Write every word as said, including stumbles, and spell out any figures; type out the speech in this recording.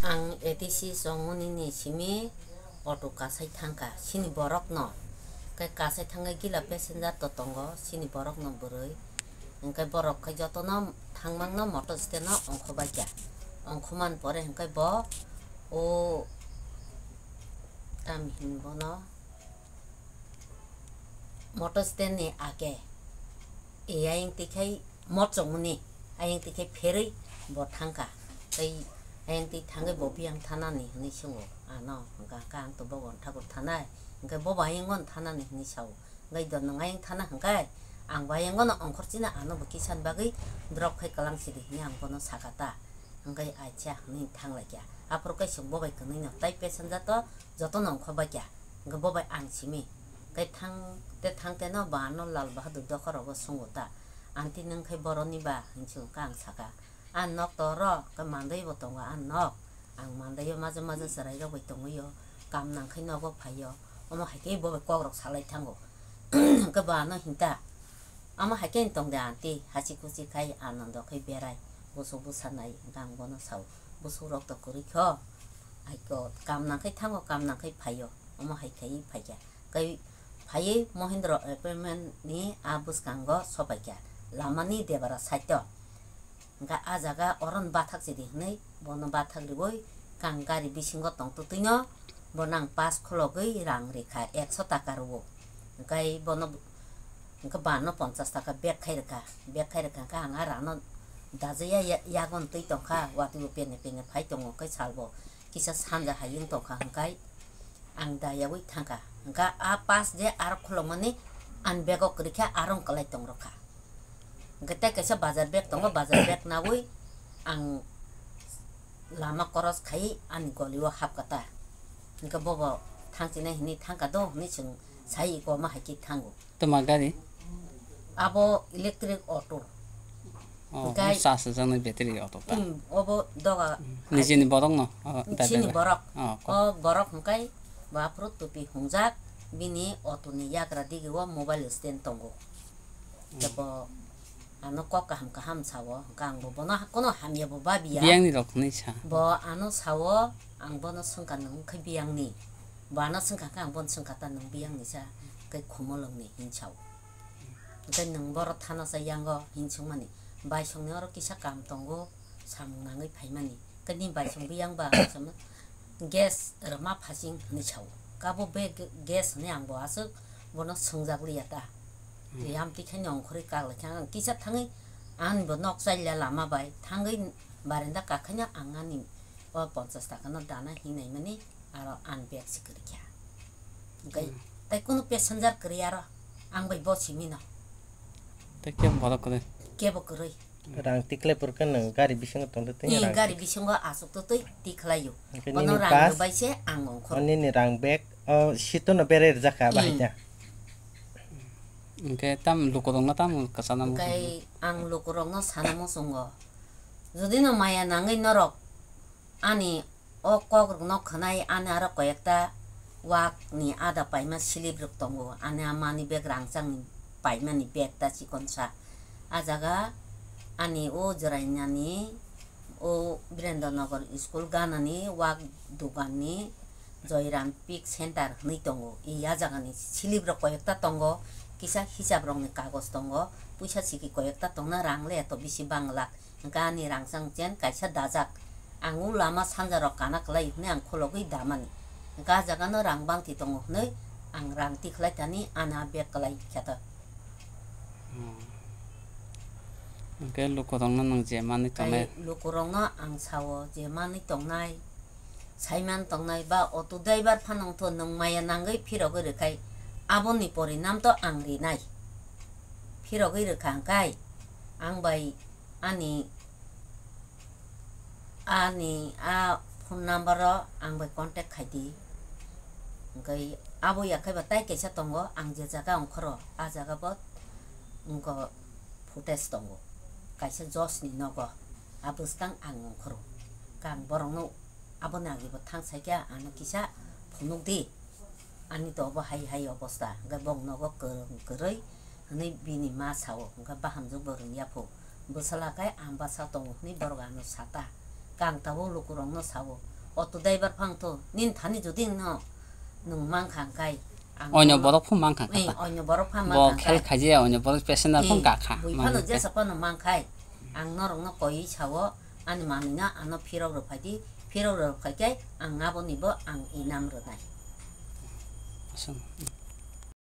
Ang A T C chongmani ni simi auto kasai thangkha, sini borok no. Khe kasai thangkhe gila passenger to tongo, sini borok no bwrwi. Hwnkhe borok khe jotono thangmangno motor stand o ongkhobaikha. Ongkhomani pore hwnkhe bo o, tamo hini bono, motor stand ni age, e ayang twi khai mot chongmani, ayang twi khai pherwi bo thangkha. Tei ayang twi thangwi bo biyang thanani hwnwi swngo ano, hwnkha khe ang to Bhagwan Thakur thanai, hwnkhe bo bo ayang thanani hwnwi sao. Hwnkhe do nwng ayang thana hwnkhe ang bo ayang no ongkhor china ano bo kisan bagwi drop khai kwlang sidi hwnwi ang bono sakha ta. Hwnkhe acha hwnwi thanglaikha. Aphuru khe chwng bo bai kwnwi no tai passenger to jotono ongkhobaikha. Hwnkhe bo bai ang simi. Khe thang te thang te no bo ano Lal Bahadur dokhor rogo swngo ta. Aunty nwng khe boroni ba hinwi swngo khe ang sakha. A nok to oro khe mandwi bo tongo a nok. Ang mandwi o maja maja chwrai rok bai tongwi o. Kam nang khe nogo phai o. Omo hai khe bo bai kok rok salai thango. Hwnkhe bo ano hinta. Omo hai khe tong de aunty, hasi khusi khai Anando khai berai. Busuk bwsa nai hwnkhe ang bono sao. Busuk rok to kwrwi kho. Aiko, kam nang khai thango, kam nang khai phai o. Omo hai khai phai kha. Kai phaiwi Mohindra apartment ni a bwskango sopai kha. Lama ni debara side o. Hwnkhe a jaga oro ni bathak chidi hwnwi bono bathak riwi kang gari bisingo tong twtwi no bono ang pass khulogwi rang rikha ekso taka rwo. Hwnkhe bono, hwnkhe bano ponchas taka bag khai rwkha. Bag khai rwkha hwnkhe ang a rano dajaya ya-, yagon twi tongkha, watwi bo pene pene phai tongo, hwnkhe salbo kisa sanja hai wng tongkha, hwnkhe ang dayawi thangkha. Hwnkhe a pass je aro khulokmani ani bag o kwrwikha, aro wng kwlai tong rwkha. Hwnkhe tei kaisa bazar bag tongo, bazar bag nawi ang lama cross khai ani goli o hapkha ta. Hwnkhe bobo thangchinai hinwi thangkha do hinwi chwng sai iko ma hai khe thango. Toma gari? Abo electric auto. Oh, hwnkhe charge rwjaknai battery auto ta? Hmm, obo doga. Nijini borok no? Oh, chini driver. Borok. Oh, ko- O borok hwnkhe bo aphuru tupi hungjak, bini auto ni yagra digi o mobile stand tongo. Tei bo ano kok kaham kaham sao, hwnkhe ang bo bono ha-, kono hamya bo babiya. Biyangni rok hinwi sa. Bo ano sao, ang bono swngkha nwng khe biyangni. Bo ano swngkha khe ang bono swngkha ta nwng biyangni sa, khe khumulwngni hin sao. Hwnkhe nwng boro thana sa yango hin swngmani. Baisongni oro kisa kam tongo, samung nangwi phaimani. Khe nini baisong biyang ba ang sama gas rwma phasing hinwi sao. Kabo be g-, gas hinwi ang bo aswk bono swngjak liya ta. Hmm. Twi amtwi khaino ongkhorwi kak lai kha ang kisa thangwi ani bo nok chaila lama bai thangwi barenda kak khaino ang ani o ponchas taka no dana hinwi naimani aro ani bag se kwrwi kha. Hwnkhe hmm, tei kunu passenger kwrwi aro ang bai bo simi no. Tei kebo borok kwrwi? Kebo kwrwi. Rang tikhlai phuru khe nwng gari bisingo tongtwi twi. Ni rang gari tik- bisingo aswk twtwi tikhlaio. Hwnkhe bono nini rang pass rwbai se ang ongkhor. O nini rang bag o seat no berai rwjakha abo hai ta. Hwnkhe tam lukurokno tamo kwchana muchungo? Hwnkhe ang lukurokno sana muchungo. Jodi no maya nangwi norok ani o kok rok no khwnai ani aro koyekta wak ni ada paima slip rok tongo, ani ama ni bag rangchak ni paima ni bag ta chikonsa. A jaga ani o Jwrainani o Birendra Nagar school gana ni wak dogan ni Joyram Pik Center hwnwi tongo. I a jaga ni slip rok koyekta tongo, kisa hisab rok ni kagoj tongo, puisa siki koyekta tongna rang le eto bisi bang lak. Hwnkhe ani rangchak chen kaisa dajak. Ang o lama sanja rok kana kwlai hwnwi ang khulogwi damani. Hwnkhe a jaga no rang bangthi tongo hwnwi ang rang tikhlai thani ani a bag kwlai khe to. Hmm. Hwnkhe lukurokno nwng je manwi tongnai? Tei lukurokno ang sao je manwi tongnai, saiman tongnai ba auto driver phano wngtho nwng maya nangwi phirogwi rwkhai aboni porinam to ang rinai. Phirogwi rwkha hwnkhe ang bai ani, ani a phone number o ang bai contact khai di. Hwnkhe abo ya khai ba tai kaisa tongo, ang je jaga ongkhoro, a jaga bo wngkha footage tongo, kaisa Josh ni nogo, a bwskang ang ongkhoro. Khe ang borokno aboni age bo thang sai khe ano kisa phunuk di. Ani to obo hai hai obosta, hwnkhe bong nogo kwrwng kwrwi hwnwi bini ma sao, hwnkhe bahamjwk bo rwngya pho. Bwsala khe ang bwsa tongo hwnwi borok ano sata. Khe ang tabuk lukurokno sao, Auto driver phang to, nin thani jodi no nwng mankha hwnkhe ang Onyo no borok phung mankha kha eh, ta. Onyo borok phang Bo mankha khel hwnkhe. Khaijaya, onyo borok passenger phung Eh, kakha, bui phano mankha. Jesa phano mankhai, ang norokno koiwi sao, ani manwino ano phirok rw phaidi, phirok rw phaikhe ang abonibo ang inam rwnai. Aswk.